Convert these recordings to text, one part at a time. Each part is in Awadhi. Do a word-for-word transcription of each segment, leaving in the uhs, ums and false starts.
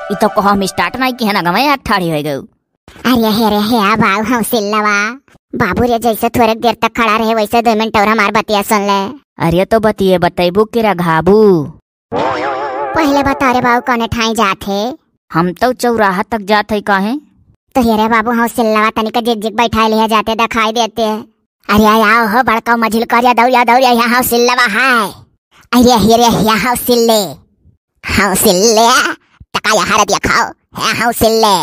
ई तो कहो हम start नाई किहे ना गवे, आग ठाड़ी होइ गउ। अरे हे रे हे, आ बाऊ हौसिल्लवा। बाबू रे, जैसे थोड़े देर तक खड़ा रहे, वैसे दो मिनट और हमार बतिया सुन ले। अरे तो बतिये बतैबू कि रघाबू? पहिले बता रे बाऊ, कौने ठाई जात है? हम तो चौराहा तक जात है, काहे? तो हे रे बाबू, हौसिल्लवा तनिक जिगजिग बैठाए लिहे जाते, देखाई देते। अरे आओ हो बड़का मझिल करिया दौड़िया दौड़िया, यहाँ हौसिल्लवा है। अरे हे रे, यहाँ हौसिल्ले। हौसिल्ले, तका यहाँ रे देखाओ, है हौसिल्ले।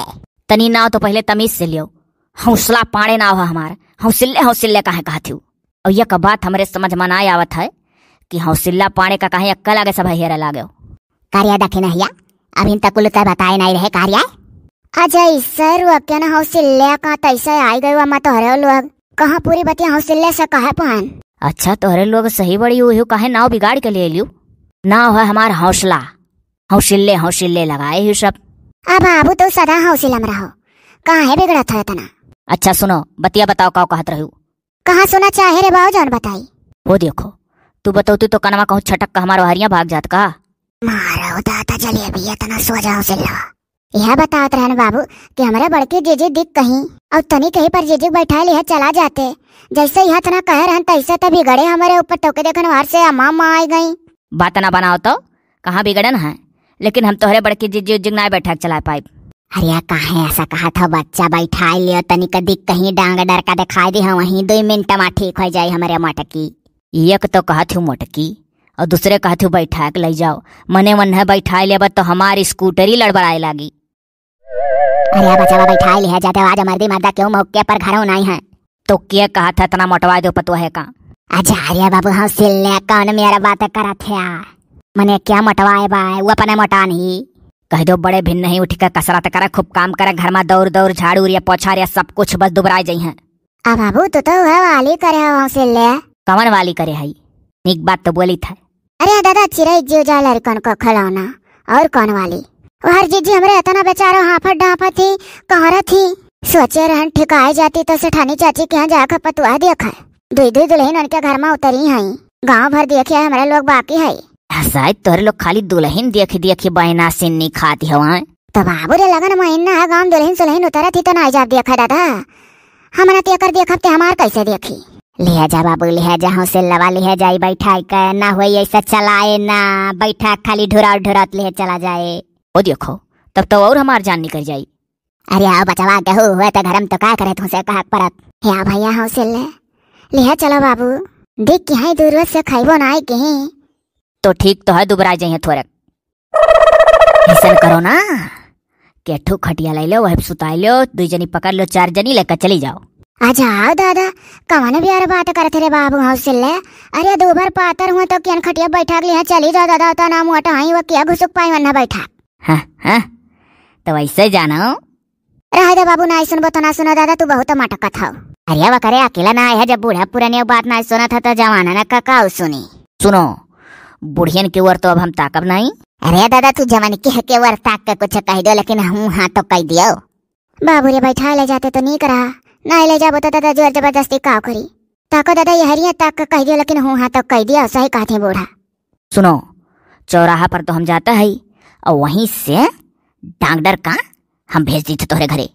तनी नाव तो पहिले तमीज से लियो। हौसला पाड़े नाव है हमार। हौसिल्ले, हौसिल्ले काहे कहत हूँ? और यक बात हमरे समझ में ना आवत है कि हौसिल्ला पाड़े का काहे अक्कल आगे सब हेरे लागे हो। कारिया दखिनहिया, अभी तक कुल तय बताए नहीं रहे कारिया। अजय सर, वो क्या ना हौसिल्ले का तैसे आई गए वहाँ तोहरे लोग। कहाँ पूरी बतिया हौसिल्ले से कहे पान। अच्छा, तोहरे लोग सही बड़ी हुई हो, काहे नाव बिगाड़ के ले लियो? नाव है हमार हौसला। हौसिल्ले, हौसिल्ले लगाए हो सब। अब बाबू तो सदा हौसिला में रहो, काहे बिगड़त है इतना? अच्छा सुनो, बतिया बताओ, का कहत रहू? कहाँ सुना चाहे रे बाऊ, जौन बताई। वो देखो, तू बतौती तो कनवा कहूँ छटक के हमार वहरिया भाग जात का? मारो दादा जलेबी, इतना सोझा हौसिल्ला। यह बतावत रहन बाबू कि हमरे बड़की जीजी दिख कहीं, और तनी कहीं पर जीजी बैठा लिहे चला जाते। जैसे यह तना कहे रहन तैसे तो बिगड़े हमरे ऊपर टोके देखन वार से अम्मा अम्मा आई गई। बात ना बनाओ तो, कहाँ बिगड़न है? लेकिन हम तोहरे बड़की जिज्जी उज्जी नाय बैठा के चला पाइब। अरे काहे ऐसा कहत हो बच्चा, बैठाई लियो तनिक दिख कहीं डांग डर का दिखाई दी, हम वहीं दो मिनट में ठीक हो जाई हमरे मोटकी। एक तो कहत हूँ मोटकी, और दूसरे कहत हूँ बैठा के ले जाओ। मने मन है बैठाई लेब तो हमार स्कूटरी लड़बड़ाए लागी। अरे बचावा बैठाई लिहे जाते, आज मर्दी मर्दा क्यों मौके पर घरों नहीं है। तो के कहत है इतना मोटवाए दो पतुआ है का? अच्छा अरे बाबू, हौसिल्ले कौन मेरा बात करत है? मने क्या मोटवाए बा, वो अपने मोटा नहीं। कह दो बड़े भिन्न नहीं, उठ के कसरत करे, खूब काम करे, घर में दौड़ दौड़, झाड़ू रे, पोछा रे, सब कुछ, बस दुबराए जइहैं। आ बाबू, तू तो वह वाली करे हो हौसिल्ले। कवन वाली करे हई? नीक बात तो बोली था। अरे दादा, चिरई जीव जाए लड़कन को खिलौना, और कौन वाली? वहर जीजी हमरे इतना बेचारो हाफत डांफत थी, कहरत थी। सोचे रहन ठिकाए जाती तो सेठानी चाची के यहाँ जाकर पतुआ देखा। दुई दुई दुल्हन उनके घर में उतरी हैं, गांव भर देखिए हमरे लोग बाकी है। शायद तोहरे लोग खाली दुल्हन देख देख के बहना सिन्नी खाती हवा। तो बाबू रे, लगन महीना है, गांव दुल्हन सुल्हन उतरत ही तो ना जाब देखा दादा। हम ना तेकर देखब ते हमार कैसे देखी? लिहे जा बाबू, लिहे जा, हौसिल्लवा लिहे जाई बैठाई के, ना होई ऐसा चलाए ना, बैठा खाली ढुरात ढुरात लिहे चला जाए। ओ देखो, तब तो और हमार जान निकल जाई। अरे आओ बचवा, केहू हुए तो घर में तो का करे तुमसे कहा परत। या भैया हौसिल्ले, लिहे चलो बाबू, देख के हैं दूर से खाइबो ना आए कहीं। तो ठीक तो है, दुबरा जाइए थोड़े। ऐसन करो ना, केठू खटिया ले लो, वही सुताई लो, दुई जनी पकड़ लो, चार जनी लेकर चली जाओ। आ जाओ दादा, कवन बियार बात करत रे बाबू हौसिल्ले? अरे दो बार पातर हुआ तो कियन खटिया बैठा के लिए चली जाओ दादा, उतना मोटा हई वो क्या घुसुक पाई वन्ना बैठा। हाँ, हाँ, तो वैसे जानो। रह दे बाबू, ना सुनबो तो ना सुनो दादा, तू बहुत मटकत हो। अरे वो करे अकेला ना आए है, जब बूढ़ा पुरानी बात ना सुनत है तो जवाना ना का, का सुनी। सुनो, बुढ़ियन के ओर तो अब हम ताकब नहीं। अरे दादा, तू जवान के, के ओर ताक के कुछ कह दो, लेकिन हूँ हाँ तो कह दियो। बाबू रे, बैठा ले जाते तो नीक रहा, ना ले जाबो तो दादा जोर जबरदस्ती का करी। ताको दादा, यहरिया ताक के कह दियो, लेकिन हूँ हाँ तो कह दियो, सही कहते हैं बूढ़ा। सुनो, चौराहा पर तो हम जाता है, और वहीं से डांगडर का हम भेज दी थे तोहरे घरे।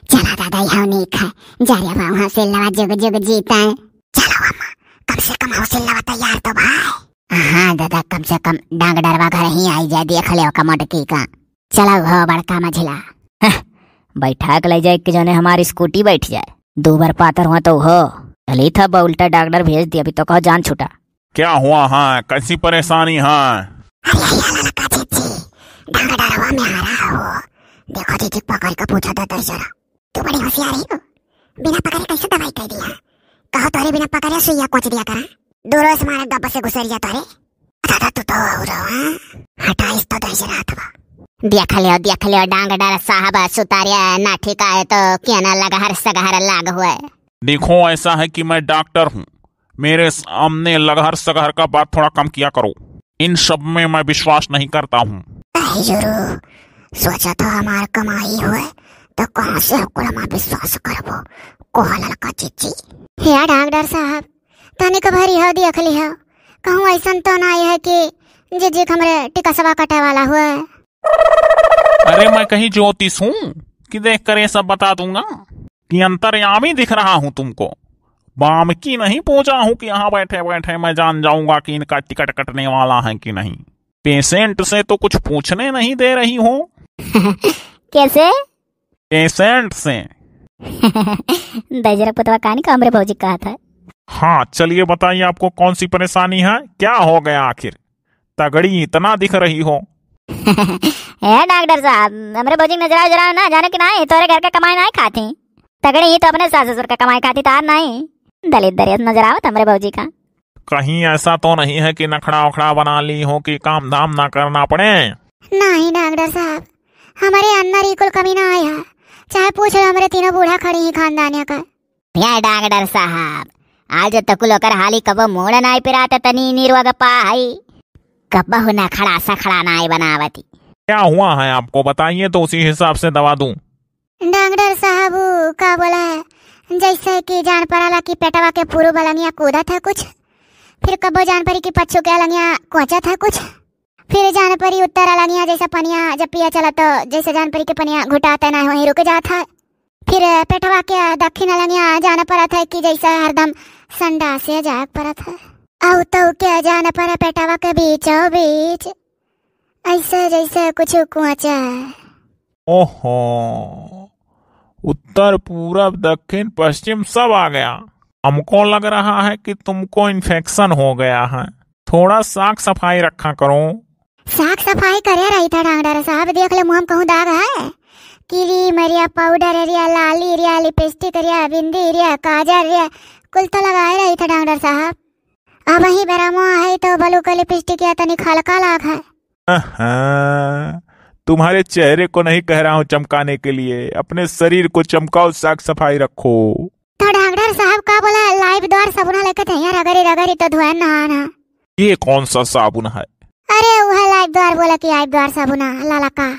चला दादा, यह नीक है, जा रे बा, हौसिल्लवा जुग जुग जीता है। चलो अम्मा, कम से कम हौसिल्लवा तैयार तो भाई। हाँ दादा, कम से कम डांगडरवा घर ही आई जाए, देख ले ओका मोटकी का। चलो हो बड़का मझिला। हं, बैठा के ले जाए कि जौने हमारी स्कूटी बैठ जाए, दो बार पातर हुआ तो हो। चली था बा, उल्टा डांगडर भेज दिया, अभी तो कहो जान छूटा। क्या हुआ है, कैसी परेशानी है? अरे, अरे, ललका जीजी, डांगडरवा में आ रहा हो। देखो जीजी, पकड़ के पूछा था दस जरा। तू बड़ी होशियार ही हो, बिना पकड़े कैसे दवाई कर दिया? कहो तोरे बिना पकड़े सुइया कोच दिया करा। दूर से मारे गब्बर से घुसर जाता रे। दादा तू तो और हो, हाँ? हटा इस तो दस जरा हाथ बा। देख लियो, देख लियो, डांगडर साहब सुतारिया ना ठिकाए तो क्या ना लगहर सगहर लाग हुए। देखो, ऐसा है कि मैं डॉक्टर हूँ, मेरे सामने लगहर सगहर का बात थोड़ा कम किया करो, इन सब में मैं विश्वास नहीं करता हूँ। अरे जुरू, सोचा तो हमार कमाई हुए, तो कहाँ से ओकरा में विश्वास करबो? कोहा ललका जीजी। हे डॉक्टर साहब, तनिक भरी हो देख लिहो, कहूँ ऐसन तो ना है कि जीजी के हमरे टिकसवा कटे वाला हुए। अरे, मैं कहीं ज्योतिष हूँ कि देख कर ये सब बता दूंगा कि अंतर्यामी दिख रहा हूँ तुमको? बाम की नहीं पूजा हूँ कि यहाँ बैठे बैठे मैं जान जाऊंगा कि इनका टिकट कटने वाला है कि नहीं। पेशेंट से तो कुछ पूछने नहीं दे रही हो। कैसे? पेशेंट से। दजरा पुतवा कहानी का हमरे भौजी कहा था। हाँ, चलिए बताइए, आपको कौन सी परेशानी है, क्या हो गया आखिर? तगड़ी इतना दिख रही हो। ए डॉक्टर साहब, हमरे भौजी के नजरा उजरा ना जाने कि नहीं, तोरे घर के कमाई नहीं खाती। तगड़ी ही तो अपने सास ससुर के कमाई खाती, तार नहीं। दलित दरियत नजर आवत हमरे भौजी का। कहीं ऐसा तो नहीं है कि नखड़ा उखड़ा बना ली हो कि काम धाम ना करना पड़े? नहीं डॉक्टर साहब, हमरे अंदर ई कुल कमी ना आया है। चाहे पूछ लो हमरे तीनों बूढ़ा खड़ी ही खानदानिया का। या डॉक्टर साहब, आज तक लोकर हाली कबो मूड़ नाई पिरात तनी निरुआ गप्पा हई। कबहु नखड़ा सखड़ा नाई बनावती। क्या हुआ है आपको, बताइए तो उसी हिसाब से दवा दूं। डॉक्टर साहब, ऊ का बोला है, जैसे कि जान पड़ाला कि पेटवा के पूरब अलंगिया कूदत है कुछ, फिर कबो जान पड़ी कि पच्छू के अलंगिया कोचत है कुछ, फिर जान पड़ी उत्तर अलंगिया जैसे पनिया जब पिया चला तो जैसे जान पड़ी कि पनिया घुटाते ना वहीं रुक जात है, फिर पेटवा के दक्षिण अलंगिया जान पड़त है कि जैसे हरदम संडासे जाए पड़त है। औ तो के जान पड़े पेटवा के बीचों बीच ऐसे जैसे कुछ कोचा है। ओहो, उत्तर, पूरब, दक्षिण, पश्चिम सब आ गया। हमको लग रहा है कि तुमको इन्फेक्शन हो गया है। थोड़ा साफ सफाई रखा करो। साफ सफाई करे रही था डॉक्टर साहब, देख ले मुँह में कहूँ दाग है? क्रीम रिया, पाउडर रिया, लाली रिया, लिपस्टिक रिया, बिंदी रिया, काजर रिया, कुल तो लगाए रही था डॉक्टर साहब। अब ही बेरामो है तो बलू का लिपस्टिक या तनी खलका लाग है। अहाँ, तुम्हारे चेहरे को नहीं कह रहा हूँ चमकाने के लिए, अपने शरीर को चमकाओ, साफ सफाई रखो। तो डॉक्टर साहब का बोला, लाइफ द्वार साबुना लेके थे यार, रगड़ी रगड़ी तो धोए नहाना। ये कौन सा साबुन है? अरे वो है लाइफ द्वार, बोला कि लाइफ द्वार साबुना लाला का।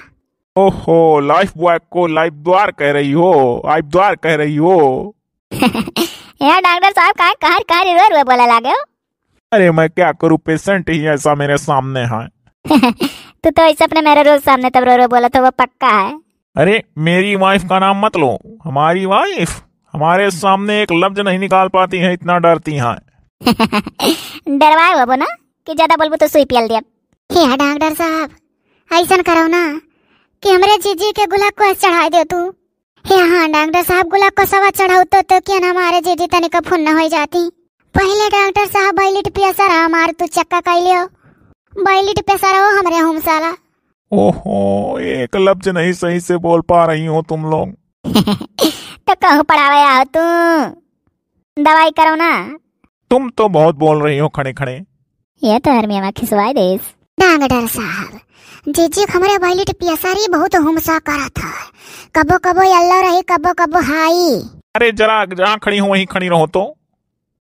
ओहो, लाइफ बॉय को लाइफ द्वार कह रही हो, लाइफ द्वार कह रही हो। यार डॉक्टर साहब, काहे कहर कहर रो रो बोले लागे हो? अरे मैं क्या करूँ, पेशेंट ही ऐसा मेरे सामने है। तू तो ऐसे अपने मेरे रोज सामने तब रो रो बोला था, वो पक्का है। अरे मेरी वाइफ का नाम मत लो, हमारी वाइफ हमारे सामने एक लफ्ज नहीं निकाल पाती है, इतना डरती है। डरवाए बाबू ना कि ज्यादा बोलबू तो सुई पियल दिया। हे डॉक्टर साहब, ऐसन करो ना कि हमरे जीजी के गुलाब को चढ़ाई दे तू। हे हाँ डॉक्टर साहब, गुलाब को सवा चढ़ाऊ तो, तो क्या ना हमारे जीजी तनिक फुन्न हो जाती। पहले डॉक्टर साहब बैलिट प्रेशर हमार तू चक्का कर लियो, बैलिट प्रेशर हो हमरे हम साला। ओहो, एक लफ्ज नहीं सही से बोल पा रही हो तुम लोग। तो कहूँ पढ़ावे आओ तू, दवाई करो ना। तुम तो बहुत बोल रही हो खड़े खड़े। ये तो हर मियाँ खिसवाई देस। डॉक्टर साहब, जीजी हमरे बैलिट प्रेशर ही बहुत हुमसा करत है, कबो कबो येलो रही, कबो कबो हाई। अरे जरा जहाँ खड़ी हो वहीं खड़ी रहो तो।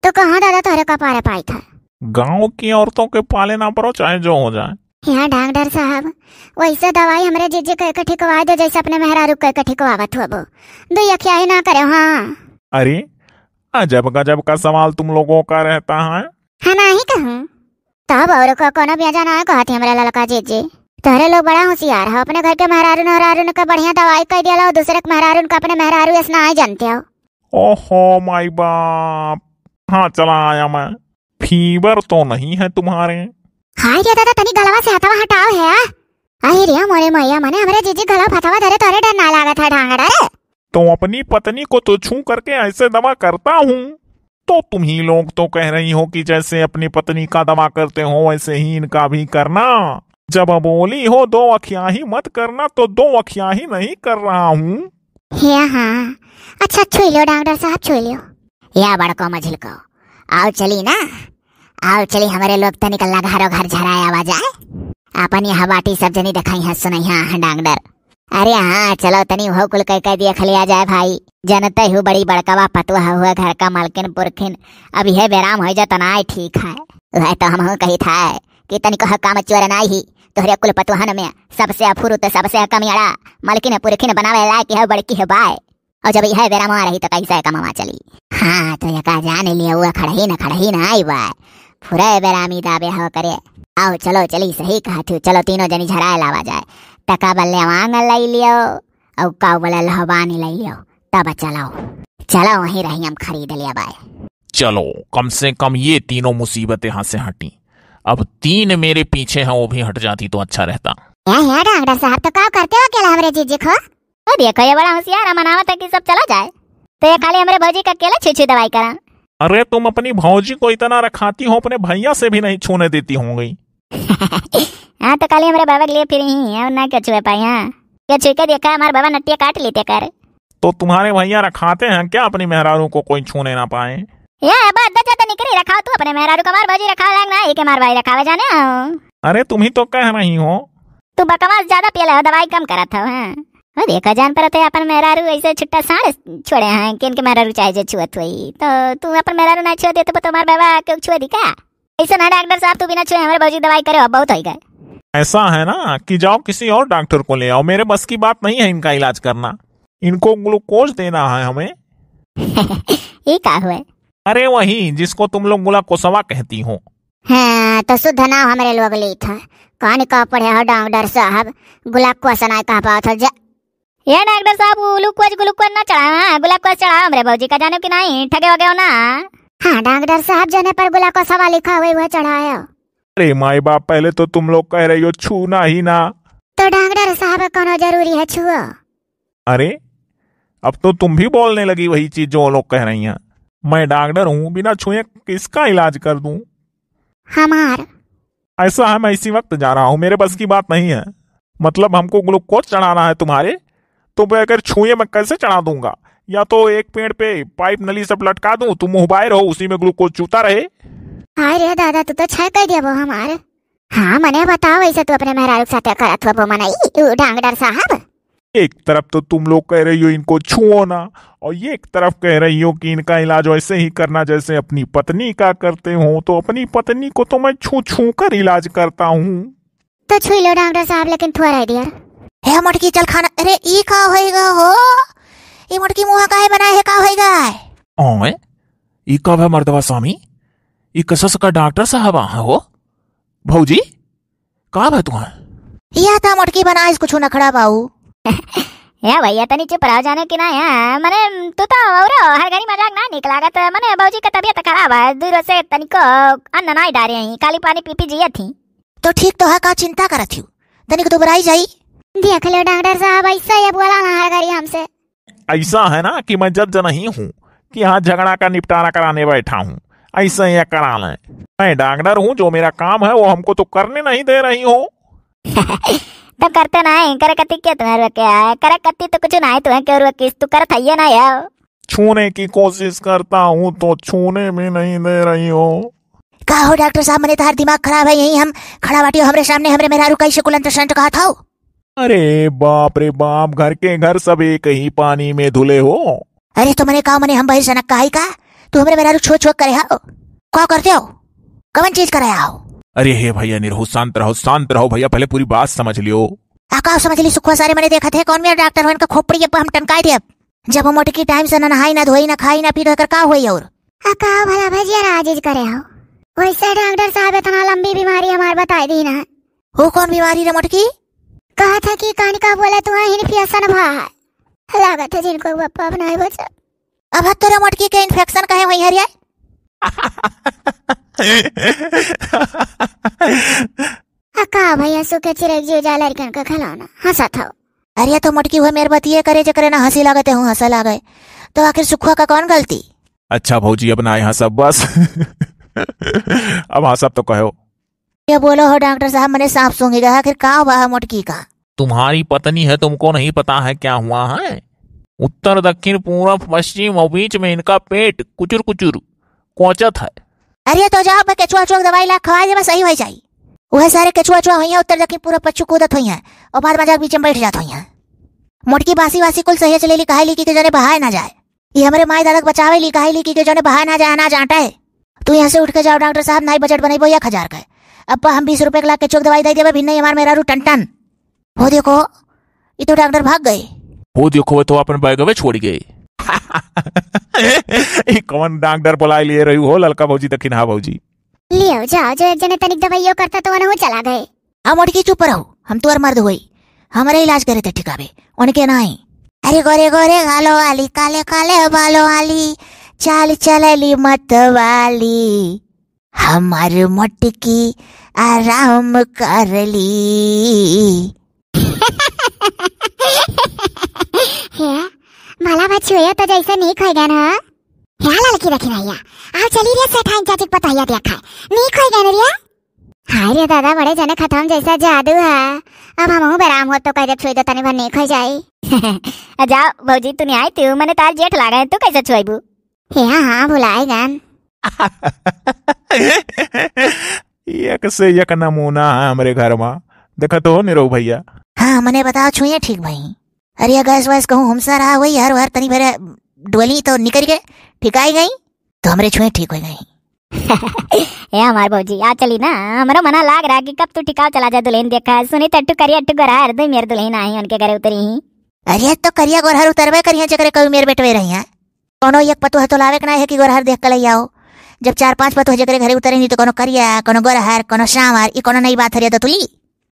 तो कहाँ दादा तोहरे कपारे पाई था? गाँव की औरतों के पाले ना पड़ो, चाहे जो हो जाए। यहाँ डॉक्टर साहब, वैसे दवाई हमरे जीजी के, के ठिकवा दे, जैसे अपने मेहरारू के, के ठिकवावत होबो। दो अखिया ही ना करे, हाँ। अरे, अजब गजब का सवाल तुम लोगों का रहता है। हाँ, ना ही कहूँ। तब और को कोनो बेजा ना कहती हमरे ललका जीजी। तोहरे लोग बड़ा होशियार हो, अपने घर के मेहरारू नहरारू का बढ़िया दवाई कर दिया लो, दूसरे के मेहरारू का अपने मेहरारू ऐसा ना जानते हो। ओहो माई बाप, हाँ चला आया मैं। फीवर तो नहीं है तुम्हारे? हाय रे दादा, तनी गलवा से हथवा हटाओ है। आ? अरे रे मोरे मैया, मने हमरे जीजी गलवा हथवा धरे तोरे डर ना लागत है ढांगड़ा रे। तो अपनी पत्नी को तो छू करके ऐसे दवा करता हूँ, तो तुम ही लोग तो कह रही हो कि जैसे अपनी पत्नी का दवा करते हो वैसे ही इनका भी करना। जब बोली हो दो अखियाही मत करना, तो दो अखियाही नहीं कर रहा हूँ। हे हाँ, अच्छा छुई लो डॉक्टर साहब, छुई लो। या बड़को मझिलको, आओ चली ना, आओ चली हमरे लोग तनिक लघारो घर झराए आवा जाए। अपन यहाँ बाटी सब जनी देखाई है, सुनाई है डॉक्टर। अरे हाँ, चलो तनी हो कुल कह कह दिया खलिया जाए भाई। जनते हूँ बड़ी बड़कवा पतुआ हुआ घर का मालकिन पुरखिन, अब यह बेराम हो जा तो ना ठीक है। वह तो हम कही था कि तनिक ह काम चोर नाही, तोहरे कुल पतुहन में सबसे अफुरुत, सबसे कमियाड़ा, मलकिन पुरखिन बनावे लायक है बड़की है बाय। और जब यह बेरा मार रही तो कैसे कमावा चली? हाँ, तो ये का जान लिया हुआ खड़ही न खड़ही न आई बाय। फुरे बेरामी दाबे हो करे। आओ चलो चली, सही कहा थू, चलो तीनों जनी झराए लावा जाए। तका बल्ले वांग लई लियो, अउ का बोले लहबानी लई लियो, तब चलो, चलो वहीं रही हम खरीद लिया बाय। चलो, कम से कम ये तीनों मुसीबतें यहाँ से हटी। अब तीन मेरे पीछे हैं, वो भी हट जाती तो अच्छा रहता। या, या डॉक्टर साहब, तो का करते हो अकेला हमरे जीजी को? ओ देखो, ये बड़ा होशियार है, मनावत है कि सब चला जाए। तो ये खाली हमरे भौजी का अकेला छुई छुई दवाई करा। अरे, तुम अपनी भौजी को इतना रखाती हो, अपने भैया से भी नहीं छूने देती होंगी। हाँ, तो खाली हमरे बाबा के लिए फिर ही, और ना क्या छुए पाए। हाँ, क्या छुई के देखा, हमारे बाबा नटिया काट लेते कर। तो तुम्हारे भैया रखाते हैं क्या अपनी मेहरारू को कोई छूने ना पाए? या, अब अद्दा ज्यादा निकरी रखाओ तू अपने मेहरारू को, हमार भौजी रखावे लायक ना है कि हमार भाई रखावे जाने हो। अरे, तुम ही तो कह रही हो। तू बकवास ज्यादा पियले हो, दवाई कम करत हो, हाँ। ओ देखो, जान परत है अपन मेहरारू ऐसे छुट्टा साँड़ छोड़े हैं कि इनके मेहरारू चाहे जे छुअत होई। तो तू अपन मेहरारू ना छुए देते तो तुम्हार बाबा के छुए दी का? ऐसे ना डॉक्टर साहब, तू बिना छुए हमरे भौजी दवाई करे हो, बहुत होई गए। ऐसा है ना कि जाओ किसी और डॉक्टर को ले आओ, मेरे बस की बात नहीं है इनका इलाज करना। इनको ग्लूकोज देना है हमें। ये का हुए? अरे वही जिसको तुम लोग ग्लूकोसवा कहती हो। हाँ, तो शुद्ध नाम हमरे लोग ली था। कहानी का पढ़े हो डॉक्टर साहब? ग्लूकोस ना कह पाओ था जा। ये डॉक्टर साहब, ग्लूकोज, ग्लूकोज ना चढ़ाओ, हाँ, ग्लूकोज चढ़ाओ हमरे भौजी का, जानो कि नहीं, ठगे वगे हो ना। हाँ डॉक्टर साहब, जने पर ग्लूकोसवा लिखा हुए वह चढ़ायो। अरे माई बाप, पहले तो तुम लोग कह रही हो छूना ही ना। तो डॉक्टर साहब, कौनो जरूरी है छुओ? अरे, अब तो तुम भी बोलने लगी वही चीज जो वो लोग कह रही हैं। मैं डॉक्टर हूँ, बिना छुए किसका इलाज कर दूं? हमार। ऐसा है, मैं इसी वक्त जा रहा हूँ, मेरे बस की बात नहीं है। मतलब, हमको ग्लूकोज चढ़ाना है तुम्हारे, तो मैं अगर छुए मैं कैसे चढ़ा दूंगा? या तो एक पेड़ पे पाइप नली सब लटका दूं, तुम मुँह बाहर हो, उसी में ग्लूकोज चूता रहे। हाय रे दादा, तू तो छह कह दिया वो हमार। हाँ, मने बताओ, ऐसे तू अपने मेहरारू के साथे करत हो, वो मनई, उ डॉक्टर साहब? एक तरफ तो तुम लोग कह रही हो इनको छुओ ना, और ये एक तरफ कह रही हो कि इनका इलाज वैसे ही करना जैसे अपनी पत्नी का करते हो। तो अपनी पत्नी को तो मैं छू छू कर इलाज करता हूँ। तो छुई लो डॉक्टर साहब, लेकिन थोड़ा ही देर। हे मोटकी, चल खाना। अरे, ई का होइगा हो? ई मोटकी मुँह काहे बनाए है, का होइगा? ओए, ई का भा मर्दवा स्वामी? ई कसस का डॉक्टर साहब आ हो? भौजी, का भा तुहा? या ता मोटकी बनाइस कुछ नखड़ा बाऊ। या भैया, तनी चुप रहो, जाने कि ना या, मने तू तो और हर घड़ी मजाक ना निक लागत। मने भौजी का तबीयत खराब है, दू रोज से तनिको अन्न नाई डारे हैं, खाली पानी पी पी जियत ही। तो ठीक तो है, का चिंता करत हियो? तनिक दुबराई जाई। देख लो डॉक्टर साहब, ऐसा ये बोला ना हर घड़ी हमसे। ऐसा है ना कि मैं जज नहीं हूँ कि यहाँ झगड़ा का निपटारा कराने बैठा हूँ, ऐसे ही करा लें। मैं डॉक्टर हूँ, जो मेरा काम है वो हमको तो करने नहीं दे रही हो। तो करते ना है, करे कत्ती क्या तुम्हारे रोके है? करे कत्ती तो कुछ ना है, तुम्हें क्यों रोकिस? तू करत है ये ना यार। छूने की कोशिश करता हूँ तो छूने भी नहीं दे रही हो। का हो डॉक्टर साहब, मने तहार दिमाग खराब है? यही हम खड़ा बाटी हो हमरे सामने, हमरे मेहरारू कैसे कुलंत संत कहत हो? अरे बाप रे बाप, घर के घर सब एक ही पानी में धुले हो। अरे तो मने का, मने हम बहिर सनक का है का? तू हमरे मेहरारू छुआ छुआ करे हो? का करते हो? कवन चीज करे हो? अरे हे भैया निरहू, शांत रहो, शांत रहो भैया, पहले पूरी बात समझ लियो। आ का समझ ली सुखवा, सारे मने देखत है, कौन मेरा डॉक्टर हो, इनका खोपड़ी अब हम टनकाई दे। जब मोटकी टाइम से ना नहाई, ना धोई, ना खाई, ना पी, तो एकर का होई और? आ का भला भजिया राजिज करे हो? वैसे डॉक्टर साहब इतना लंबी बीमारी हमार बताई दी ना। वो कौन बीमारी रे मोटकी? कहा था कि कान का बोले तू इन्फेक्शन भा है। लागत है जिनको बप्पा अब नहीं बचा। अब तोरे मोटकी के इन्फेक्शन कहे हुई है रे? आ का भैया, सुखे चिरक जियो जा लड़कन का खिलौना, हंसत हो। अरे तो मोटकी हुए मेर बतिये करे, जेकरे ना हंसी लागते हूँ हंसा लागे। तो आखिर सुखुआ का कौन गलती? अच्छा भौजी, अब ना यहाँ सब बस। अब हाँ सब तो कहो। ये बोलो हो डॉक्टर साहब, मने साफ सूंघी गया, आखिर का हुआ है मोटकी का? तुम्हारी पत्नी है, तुमको नहीं पता है क्या हुआ है? उत्तर दक्षिण पूर्व पश्चिम और बीच में इनका पेट कुचुर कुचुर कोचत है। अरे तो जाओ, मैं केचुआ चुआ के दवाई ला खवा दे, बस सही हो जाई। वह सारे केचुआ चुआ हुई हैं, उत्तर दक्षिण पूर्व पश्चिम कूदत हुई हैं और बाद मजाक बीच में बैठ जात हुई हैं। मोटकी बासी वासी कुल सही चले ली, कहाई ली कि के जने बहाए ना जाए। ये हमरे माई दादा के बचावे ली, कहाई ली कि के जने बहाए ना जाए, ना जाटे। तू यहाँ से उठ के जाओ डॉक्टर साहब, नाई बजट बनइबो एक हजार के। अब हम बीस रुपए के लाख केचुआ के दवाई दे देबे, भिन्न ही हमार मेहरारू टन टन। हो देखो, ये तो डॉक्टर भाग गए। हो देखो, वो तो अपन बैगवे छोड़ गए। ई कौन डॉक्टर बुलाए लिए रही हो, ललका भौजी, दक्षिणहा भौजी? लियो, जाओ, जो एक जने तनिक दवाइयो करता तो वनहु चला गए। आ मोटकी चुप रहो, हम तोर मर्द होई। हमरे इलाज करे ते ठिकावे, उनके नाई। अरे गोरे गोरे गालो वाली, काले काले बालो वाली, चाल चलेली मत वाली, हमार मोटकी आराम कर ली। हे, भला बा छुए तो जैसे नीक होइ गए ना। हे ललकी देखी भैया, आओ चली रे सेठाइन चाची के पतोहिया देखा, नीक होइ गए रे। हाय रे दादा, बड़े जने खतम जैसा जादू है। अब हमहू बेराम हो तो कह दे छुई दे तनी भर नीक होइ जाई। जाओ भौजी, तू नहीं आई तू, मने तार जेठ लागे, तू कैसे छुआईबू? हे हाँ, हाँ, भुलाए गन। एक से एक नमूना है हमरे घर मा। देखा तो हो निरहू भैया। हाँ, मने बताओ छुए ठीक भई। अरे गैस वैस कहूँ हुमसा रहा हुई, हर हर तनी भरे डोली तो निकल के ठिकाई गई, तो हमरे छुए ठीक हो गई। ए हमार भौजी, आ चली ना, हमरो मना लाग रहा कि कब तू ठिकाव चला जा दुल्हन देखा। सुनी तो अट्टू करिया अट्टू गोरहर दुई मेर दुल्हन आई उनके घरे उतरी ही। अरे तो करिया गोरहर उतरबे करिया, जकरे कऊ मेर बेटवे रही हैं। कोनो एक पतोह तो लावे के ना है कि गोरहर देख के ले आओ। जब चार पांच पतोह जकरे घरे उतरे नहीं तो कोनो करिया, कोनो गोरहर, कोनो सांवर, ई कोनो नई बात हरिया दतुली।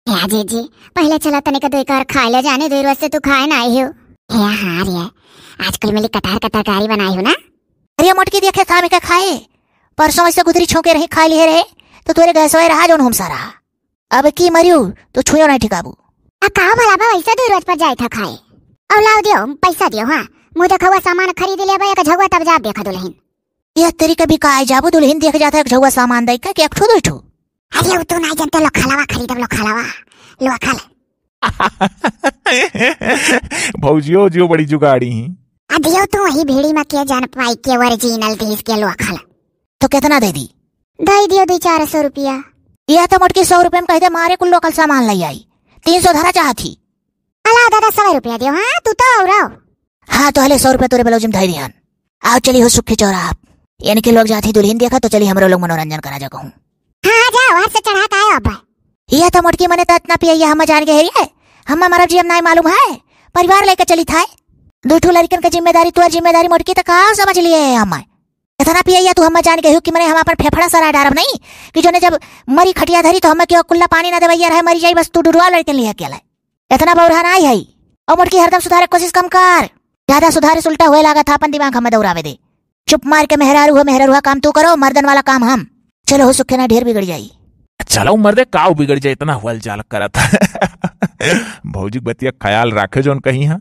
हे जीजी, पहले चला तनिक दुई कार खाए ले जाने, दुई रोज से तू खाए ना आई हो। हे हाँ रे, आजकल मिली कटहर का तरकारी बनाई हो ना। अरे मोटकी देखे था मैं क्या खाए, परसों ऐसे गुदरी छोंके रही, खा लिए रहे, तो तोरे गैस वाए रहा जौन हुमसा रहा। अब की मरियो तो छुयो नहीं ठिकाबू। आ का भला बा, ऐसा दुई रोज पर जाए था खाए। और लाओ दियो, पैसा दियो, हाँ, मुँह देखा हुआ सामान खरीद ले बा, एक झगुआ तब जाब देखा दुल्हन। यह तेरी कभी का आए जाबू दुल्हन देख जाता है, एक झगुआ सामान दई का कि एक ठो दुई ठो? अरे उ तू नहीं जानते, लोखलवा खरीदब, लोखलवा, लोखल। भौजियो जियो बड़ी जुगाड़ी ही। आ दियो तू वही भीड़ी में के जान पाई के ओरिजिनल देश के लोखल। तो कितना दे दी? दे दियो दो चार सौ रुपया। यह तो मोटकी सौ रुपया में कह दे मारे कुल लोकल सामान ले आई, तीन सौ धरा चाहत ही। अला दादा, सौ रुपया दियो, हाँ, तू तो और आओ। हाँ, तो हले सौ रुपया तोरे ब्लाउज में धई दिहन। आओ चली हो सुखी चौरा आप। इनके लोग जात ही दुल्हन देखा, तो चली हमरो लोग मनोरंजन करा जा कहूँ। हाँ, हाँ, जाओ, हर से चढ़ा के आयो अब। ये तो मोटकी मने तो इतना पियैया हम जान के हेरिए। हम मरब जी हम नाई मालूम है। परिवार लेके चली था। दो ठो लड़कन के जिम्मेदारी, तोर जिम्मेदारी मोटकी तो का समझ लिए है हम। इतना पियैया तू हम जान के हो कि मने हम अपन फेफड़ा सरा डारब नहीं कि जोने जब मरी खटिया धरी तो हम क्यों कुल्ला पानी ना देवैया रहे, मरी जाई बस तू डुडुआ लड़कन लिए अकेला। इतना बौरहा नाई है। और मोटकी हरदम सुधारे कोशिश कम कर। ज्यादा सुधारे से उल्टा हुए लागत है, अपन दिमाग हमें दौड़ावे दे। चुप मार के मेहरारू हो, मेहरारू काम तू करो, मर्दन वाला काम हम। चलो हो सुखे ना ढेर बिगड़ जाई। चलो मर्दे काऊ बिगड़ जाए, इतना हुअल जाल करत है। भौजी के बतिया ख्याल राखे जौन कही है।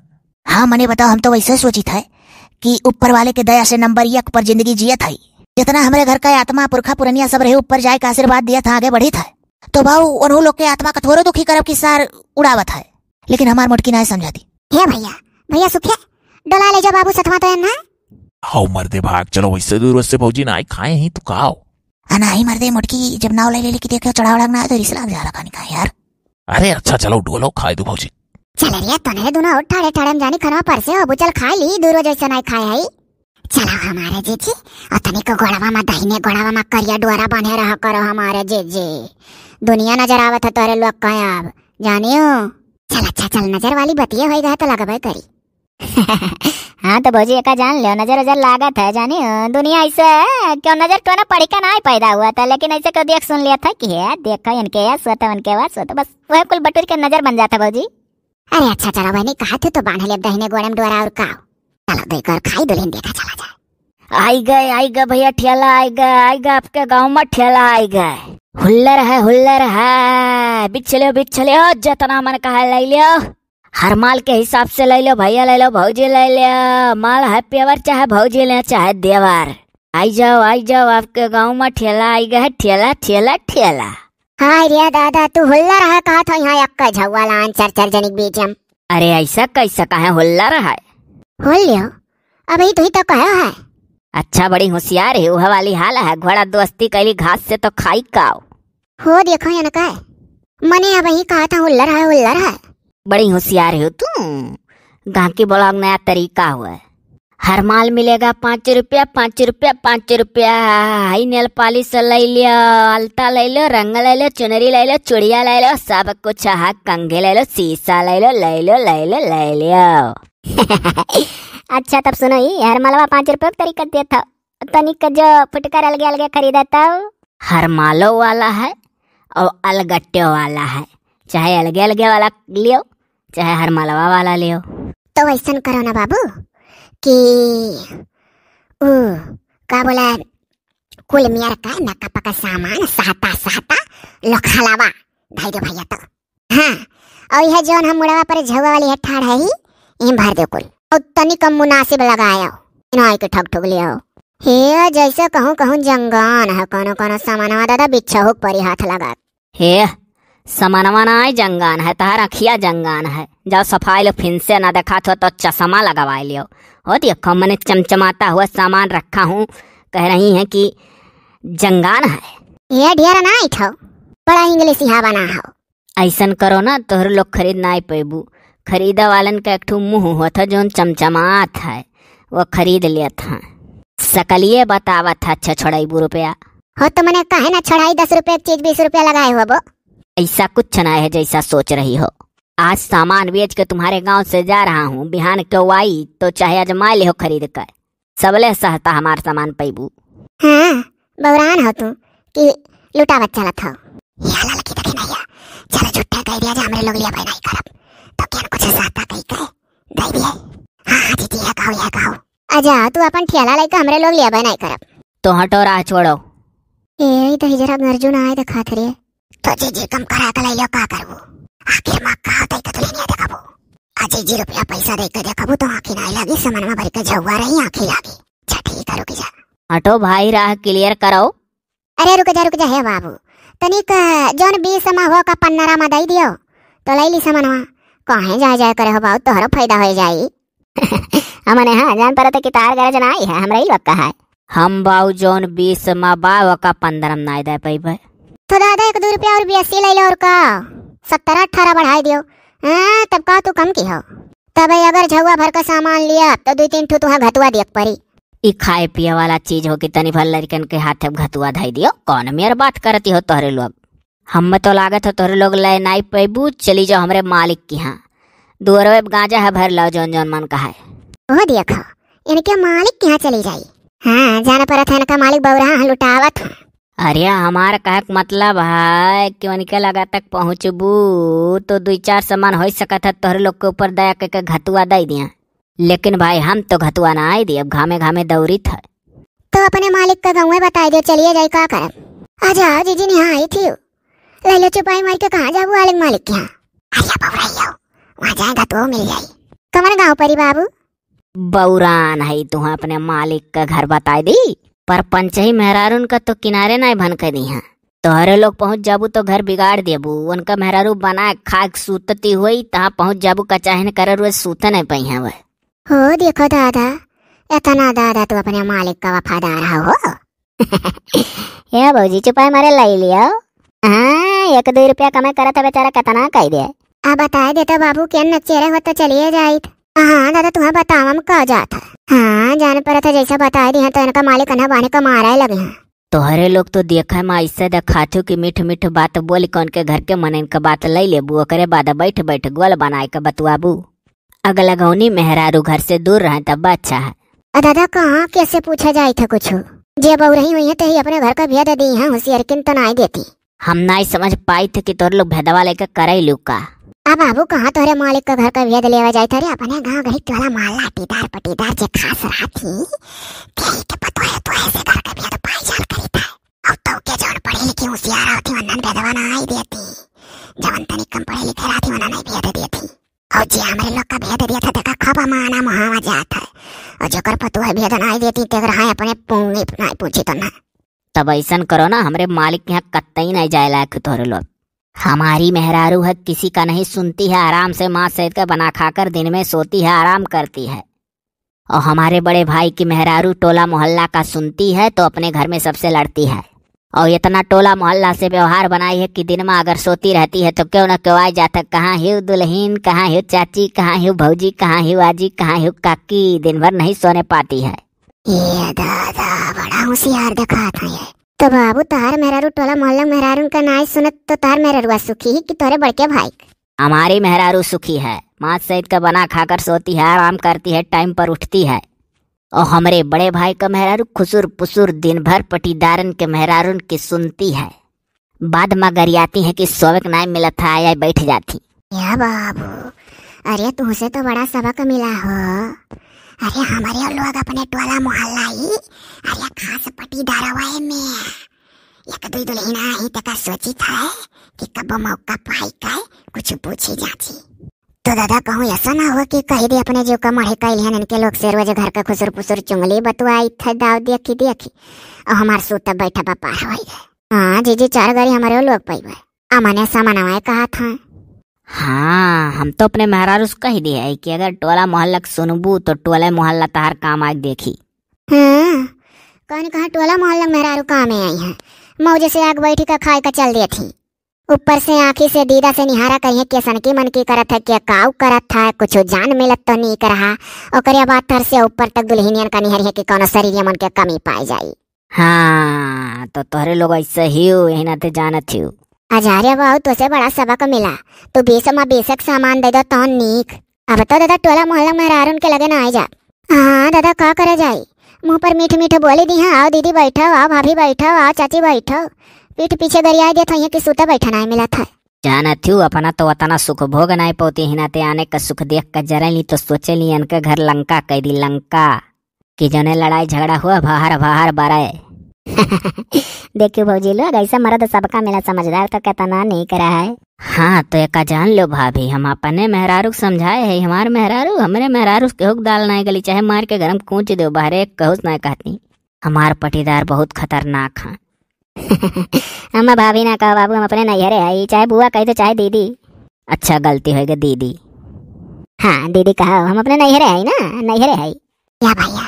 हाँ मने बताओ, हम तो वैसे सोचित है कि ऊपर वाले के दया से नंबर एक पर जिंदगी जियत है। जितना हमरे घर का आत्मा पुरखा पुरनिया सब रहे ऊपर जाए का आशीर्वाद दिया था, आगे बढ़ित है। तो बाऊ उन्हों लोग के आत्मा का थोड़ो दुखी करब कि सार उड़ावत है, लेकिन हमार मोटकी नाय समझाती। हे भैया, भैया सुखे, डोला ले जा बाबू सथवा तो एन्ना। हाउ मर्दे भाग, चलो वैसे दूर वैसे भौजी नाय खाए ही तू काओ। आ नाही मर्दे मोटकी जब नाव ले ले कि देखे चढ़ाव लग ना तो रिस लाग जाला खानी का यार। अरे अच्छा चलो डोलो खाए दू भौजी। चल रे तने दुनो और ठाड़े ठाड़े में जानी खनवा पर से हो बुचल खाए ली दूर वजह से नाय खाए है। चलो हमारे जीजी, और तनिक गोड़वा मा, दाहिने गोड़वा मा करिया डोरा बंधे रहा करो हमारे जीजी। दुनिया नजर आवत है तोरे लोग का अब, जानियो। चल अच्छा चल, नजर वाली बतिये होई गए तो लगबे करी। हाँ तो भौजी एका जान लियो, नजर उजर लागत है, जानियो। दुनिया ऐसे है, क्यों नजर क्यों ना पढ़ी का ना ही पैदा हुआ था, लेकिन ऐसे क्यों देख सुन लिया था कि है, देखा इनके या सोता उनके वा सोता, बस वह कुल बटुर के नजर बन जाता भौजी। अरे अच्छा चलो बहनी, कहा थे तो बांध ले दहिने गोड़े में डोरा और का। चलो दो एक और खाई दुल्हन देखा चला जाए। आई गए, आई गए भैया ठेला, आई गए, आई गए आपके गाँव मा ठेला, आई गए। हुल्लर है, हुल्लर है, बिछ लियो, बिछ लियो, जितना मन कहा ले लियो। हर माल के हिसाब से ले लियो भैया, ले लियो भौजी, ले लियो। माल है पेवर चाहे भौजी ले चाहे देवर। आई जाओ, आई जाओ, आपके गाँव मा ठेला आई गए है, ठेला, ठेला, ठेला। हाय रे दादा, तू हुल्लर है कहा था यहाँ अक्का झौवा लान चर चर जनिक बीच में। अरे ऐसा कैसा कहे हुल्लर है? हुल्लियो, अबही तुही तो कहो है। अच्छा बड़ी होशियार है, वह वाली हाल है, घोड़ा दोस्ती कैली घास से तो खाई काओ। हो देखो या न कहे, मने अबही कहा था हुल्लर है, हुल्लर है। बड़ी होशियार है तू, गाँव की ब्लॉग नया तरीका हुआ है। हर माल मिलेगा पाँच रुपया, पाँच रुपया, पाँच रुपया। हाई नेल पालिश ले लियो, अलता ले लियो, रंग ले लियो, चुनरी ले लियो, चुड़िया ले लियो, सब कुछ है, कंघी ले लियो, शीशा ले लियो, ले लियो, ले लियो, ले लियो। अच्छा तब सुनो, ई हर मालवा पाँच रुपया के तरीका देत हो, तनिक जो फुटकर अलगे अलगे खरीदा तब। हर मालो वाला है और अलगट्टो वाला है, चाहे अलगे अलगे वाला लियो, चाहे हर मलवा वाला लेव। तो वैसन करो ना बाबू कि उ का बोला, कुल मियर का मेकअप का सामान सहता सहता लोखा लावा धई दे भैया तो। हाँ, और यह जौन हम मुड़वा पर झउआ वाली है ठाड़ है ही, इम भर दे कुल। और तनी कम मुनासिब लगायो, इनाई के ठग ठुग लियो। हे, जैसे कहूँ कहूँ जंगान है, कोनो कोनो सामानवा दादा बिच्छहू के परी हाथ लगा। हे, सामानवा ना आए जंगान है, तहार अखिया जंगान है। जाओ सफाई लो, फिन से ना देखात हो तो चश्मा लगवाए लियो। हो देखो, मैंने चमचमाता हुआ सामान रखा हूँ, कह रही हैं कि जंगान है। ये ढेर ना ऐठो, बड़ा इंग्लिश यहाँ बना हो। ऐसन करो ना, तोहरे लोग खरीद ना पैबू। खरीदा वालन का एक ठो मुँह होत है, जौन चमचमात है, वो खरीद लेत है। सकलिए बतावत है, अच्छा छोड़ाईबू रुपया। हो तो मने काहे ना छोड़ाई, दस रुपये की चीज बीस रुपया लगाए हो वो। ऐसा कुछ ना है जैसा सोच रही हो। आज सामान बेच के तुम्हारे गांव से जा रहा हूँ, बिहान के आई तो चाहे आजमा ले हो खरीद कर, सबले सहता हमार सामान पैबू। हाँ, बौरान हो तू कि लुटावत चलत हो। या ललकी देखे नहीं है, चलो झूठे कह दिया जा, हमरे लोग लिया भाई नहीं करब, तो क्या कुछ सहता कही कहे दे दिए। हाँ, हाँ, जीजी, ये कहो, ये कहो। आजा, तू अपन ठेला लेके हमरे लोग लिया भाई नहीं करब। तो हटो, राह छोड़ो। ए, ई तो हिजरा गरजू ना आए देखात रे। तो जीजी कम करा के लइलो का करबू? आखिर माँ का होतई के दुल्हनिया देखबू? आ जीजी रुपया पैसा दे के देखबू तो आँखी ना लागी, समनवा भर के झउआ रही आँखी लागी। अच्छा ठीक है, रुक जा। हटो भाई, राह clear करो। अरे रुक जा, रुक जा, हे बाबू, तनिक जौन बीस मा हो का पन्नरा मा दई दियो, तो लई ली समनवा। काहे जाए जाए करे हो बाबू, तोहरो फायदा हो जाई। हमने हाँ जान परत कि तार गरज नाई है, हमरा ही वक्का है। हम बाऊ जौन बीस मा बा, ओका पन्द्रह मा नाई दे पइबे। तो दादा, एक दो रुपया और बेसी ले लो, और का? सत्रह अठारह बढ़ाई दियो। हाँ, तब का तू कम की हो? तब अगर झउआ भर का सामान लिया, तो दो तीन ठो तुहा घतुआ दियक परी। ई खाए पिए वाला चीज हो कि तनी भर लड़कन के हाथे घतुआ धई दियो? कौन मेर बात करती हो तोहरे लोग? हम्मे तो लागत हो तोहरे लोग ले नाई पैबू, चली जाओ हमरे मालिक के यहाँ। दुअरवे पे गांजा है, भर लाओ जौन जौन मन का है। ओह देखो, इनके मालिक के यहाँ चली जाई। हाँ, जान परत है इनका मालिक बौरा, हाँ, लुटावत है। अरे हमार कहे के मतलब है कि उनके लगा तक पहुँचबू तो दुई चार सामान हो सकत है तोहरे लोग के ऊपर दया करके घतुआ दे दिया। लेकिन भाई, हम तो घतुआ ना आई दी, अब घामे घामे दौड़ित है। तो अपने मालिक का गौवे बताई दे, चलिए जाई, का करब? आ जाओ जीजी, निहाई थी। ले लो चुपाई मार के, कहाँ जाबू आलिक मालिक के यहाँ? अरे बउराई हो, वहाँ जाए घतुओ मिल जाई। कमन गाँव परी बाबू? बउरान है तुहाँ अपने मालिक का घर बताई दी, पर पंचही मेहरारून का तो किनारे नाई भन के दी है। तोहरे लोग पहुँच जाबू तो घर बिगाड़ देबू। उनका मेहरारू बनाए खाए के सूतती होई, तहाँ पहुँच जाबू, कचाहिन करे रोज सूते नहीं पइहें वह। हो देखो दादा, इतना दादा तू अपने मालिक का वफादार हो। ए भौजी, चुपाई मारे लाई लियो। हाँ, एक दो रुपया कमाई करत है बेचारा, कितना कह दे। आ बताए देता बाबू, के नचेरे हो तो चलिए जाइत। हाँ दादा, तुम्हें बतावम का जात है। हाँ, जान परत है, जैसे बताए दी है तो इनका मालिक कन्हा बाने का मारा लगे हैं। तोहरे लोग तो देखे मा ऐसे देखाथु कि मीठ मीठ बात बोल के उनके घर के मनइन के बात लई लेबू, ओकरे बाद बैठ बैठ गोल बनाए के बतुआबू। अगलगौनी मेहरारू घर से दूर रहे तब अच्छा है। अ दादा, कहाँ कैसे पूछा जाए था कुछ? जे बउरही हुई है, ते ही अपने घर का भेद दी है, होशियार किन तो नाई देती। हम नाई समझ पाई थे कि तोर लोग भेदवा लेके करई लू का। आ बाबू, कहाँ तोहरे मालिक का घर का भेद लेवा जाए था रे? अपने गाँव गई वाला माल लाटीदार पटीदार जे खास रहा थी, तेही के पतो है तो ऐसे घर का भेद पाई जान करी था। अब तो के जौन पढ़ी लिखी होशियार होती, वन्नन भेदवा ना आई देती। जवन तनी कम पढ़े लिखे रहती, वन्नन नहीं भेद देती। और जे हमरे लोग का भेद दिया था, देखा खूब माना मुहावा जात है। और जेकर पतुआ भेद नाई देती, तेकर हाँ अपने पूंगी नाई पूछी तो ना। तब ऐसन करो ना, हमरे मालिक के यहाँ कत्तई नाई जाए लायक तोहरे लोग। हमारी मेहरारू है, किसी का नहीं सुनती है, आराम से माँ सहित का बना खाकर दिन में सोती है, आराम करती है। और हमारे बड़े भाई की मेहरारू टोला मोहल्ला का सुनती है तो अपने घर में सबसे लड़ती है। और इतना टोला मोहल्ला से व्यवहार बनाई है कि दिन में अगर सोती रहती है तो क्यों ना क्यों आ जाता, "कहाँ हिउ दुल्हीन, कहाँ हिउ चाची, कहाँ हिउ भौजी, कहाँ हिउ आजी, कहाँ हिउ काकी?" दिन भर नहीं सोने पाती है। ये दादा, बड़ा होशियार दिखात है ये। तो बाबू, तोहार मेहरारू टोला मोहल्ला मेहरारून का नाई सुनत तो तोहार मेहरारुआ सुखी ही कि तोरे बड़के भाई? हमारी मेहरारू सुखी है, माँ सहित का बना खाकर सोती है, आराम करती है, टाइम पर उठती है। और हमरे बड़े भाई का मेहरारू खुसुर पुसुर दिन भर पटीदारन के मेहरारून की सुनती है। बाद में गरियाती है कि सोवे के नाई मिलत है, आया बैठ जाती। या बाबू, अरे, तुहसे तो बड़ा सबक मिला हो। अरे, हमरे लोग अपने टोला मोहल्ला ही, अरे, खास पटीदारवा में एक दुई दुल्हिन आई, तेका सोचित है कि कब मौका पाई के कुछ पूछी जाची। तो दादा, कहूँ ऐसा ना हो कि कह दे अपने जो का मढ़े कैल हन इनके लोग से, रोज घर का खुसुर पुसुर चुंगली बतुआई थे, दाव देखी देखी, और हमार सूत बैठा बा पार होई गए। हाँ जीजी, चार गाड़ी हमारे लोग पैबे। अमने समनवा कहा था। हाँ, हम तो अपने मेहरारू से कह दिया है कि अगर टोला मोहल्ला के सुनबू तो टोला मोहल्ला तहार काम आग देखी। हाँ, कौन कहा टोला मोहल्ला के मेहरारू काम में आई है? मौजे से आग बैठी का खाए का चल देत ही। ऊपर से आँखी से दीदा से निहारा करिहे, के सनकी मनकी करत है, के काऊ करत है, कुछ जान मिलत तो नीक रहा। ओकरे बाद तर से ऊपर तक दुल्हनियन का निहर है कि कौनो शरीर मन के कमी पाए जाई। हाँ, तो तोहरे लोग ऐसे ही हो, यही नाते जानत ही हो। अजारे बाबू, तुझसे बड़ा सबक मिला। तू बीस मा बीसक सामान दे दो तो नीक। अब तो दादा टोला मोहल्ला मेहरारून के लगे ना आए जा। हाँ दादा, का करे जाई? मुँह पर मीठ मीठ बोली दी है, "आओ दीदी बैठो, आओ भाभी बैठो, आओ चाची बैठो।" पीठ पीछे गरियाई देत है कि सूते बैठा नाई मिलत है। जानत हूँ, अपना तो वतना सुख भोग नाई पौती ही, नाते आने का सुख देख कर जरे ली तो सोचे ली इनके घर लंका कह दी, लंका। कि जने लड़ाई झगड़ा हुआ, बाहर बाहर बरे। देखियो भौजी लोग, ऐसा मर्द सबका मिला, समझदार तो कितना नीक रहा है। हाँ, तो एका जान लो भाभी, हम अपने मेहरारू के समझाए है, हमार मेहरारू, हमरे मेहरारू के हुक दाल नाई गली, चाहे मार के गरम कूच दो, बाहरे एक कहूस नाई कहती। हमार पटीदार बहुत खतरनाक हैं। हम भाभी ना कहो बाबू, हम अपने नैहरे आई, चाहे बुआ कही तो चाहे दीदी। अच्छा, गलती होई गई दीदी। हाँ दीदी कहो, हम अपने नैहरे आई ना, नैहरे आई। या भैया,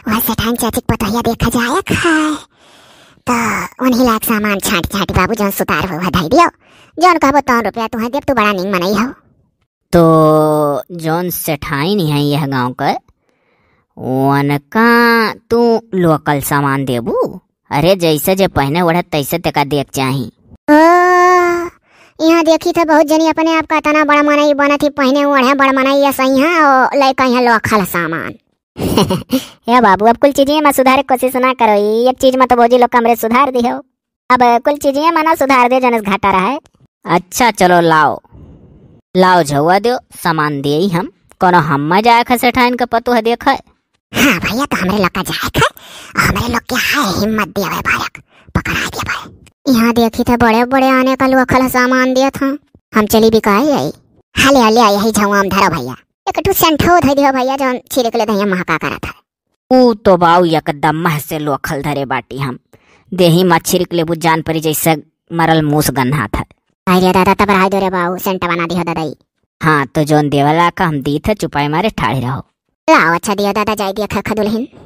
वह सेठान चाची के पतोहिया देखा जाए खाए, तो उन्हीं लायक सामान छांट छांट बाबू जौन सुतार हुआ धई दियो, जौन कहबो तौन रुपया तुहें देब, तू बड़ा नीक मनई हो। तो जौन सेठाइन है यह गांव के, उनका तू लोकल सामान देबू? अरे, जैसे जे पहने ओढ़े तैसे तेका देख चाही। ओ, यहाँ देखी थे बहुत जनी अपने आप का इतना बड़ मनई बनत ही, पहने ओढ़े बड़ मनई, ये सही है, और लइका यहाँ लोकल सामान। हे बाबू, अब कुल चीजें में सुधारे के कोशिश ना करो, ये एक चीज में तो भौजी लोग हमरे सुधार दिहो। अब कुल चीजें मना सुधार दे, जने से घाटा रहे। अच्छा, चलो लाओ, लाओ झउआ दो, सामान दिए हम। कोनो हम जाए खा सेठाइन के पतोह देखे? हाँ भैया, तो हमरे लोग का जाए खा, हमरे लोग के है हिम्मत देवे बालक, पकड़ा देवे। यहाँ देखी थे बड़े बड़े आने का लोखल सामान दिया था, हम चली बिकाए आई। हले हले आई है झउआ में धरो भैया, एक ठू सेंठो धई दियो भैया, जौन छिड़क ले धैया महका करत है। ऊ तो बाऊ एकदम मह से लोखल धरे बाटी हम। देही मा छिड़क लेबू जान परी जैसे मरल मूस गन्हात है। अरे दादा, तब रहा दो रे बाऊ, सेंट बना दिहो दादाई। हाँ, तो जौन देवला का हम दीत है, चुपाई मारे ठाढ़े रहो। लाओ, अच्छा दियो दादा, जाई दिया खा खा दुल्हन।